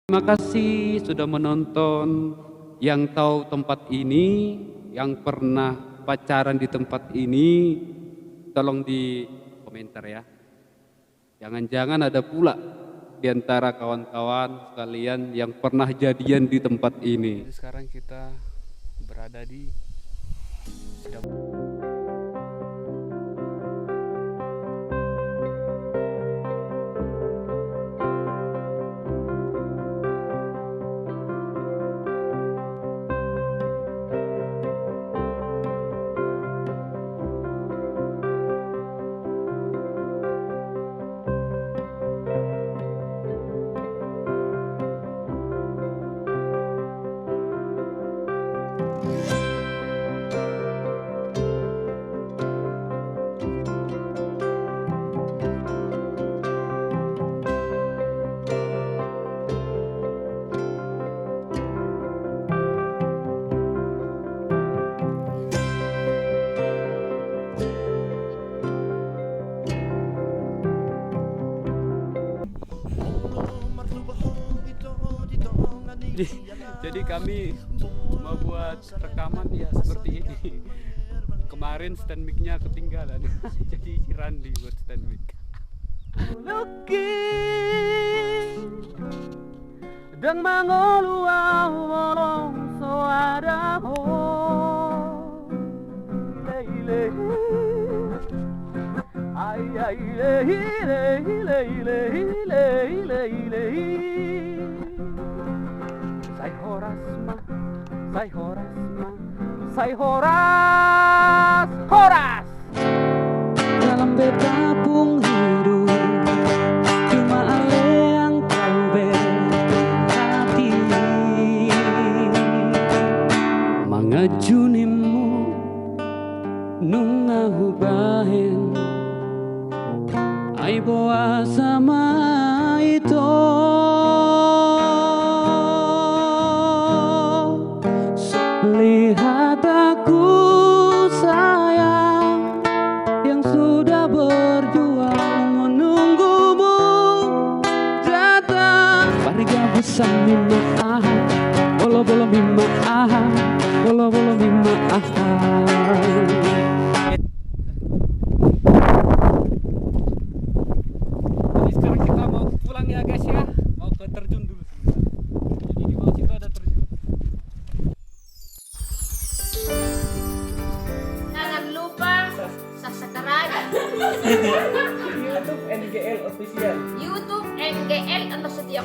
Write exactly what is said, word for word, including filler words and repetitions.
Terima kasih sudah menonton. Yang tahu tempat ini, yang pernah pacaran di tempat ini, tolong di komentar ya. Jangan-jangan ada pula di antara kawan-kawan sekalian yang pernah jadian di tempat ini. Jadi sekarang kita berada di Sidab- Jadi, jadi kami mau buat rekaman ya seperti ini. Kemarin stand mic-nya ketinggalan. Jadi si Randi buat stand mic. Lucky. Dang mangolu au molo so ada ho. Lele. Ai, ai, le, le, le. Sai horas ma, sai horas ma, sai horas, horas. Dalam bergabung hidup, cuma ale yang tahu berhati. Mangajunimmu nunga hubahen, ai boasa ma ito. Lihat aku sayang, yang sudah berjuang menunggumu datang. Pargabusan mima aha, bolo-bolo mima aha, bolo-bolo mima aha. Jadi sekarang kita mau pulang ya guys ya, mau ke terjun dulu sebentar. Jadi di bawah situ ada terjun. Jangan lupa subscribe YouTube N G L Official. YouTube N G L Ando Setio.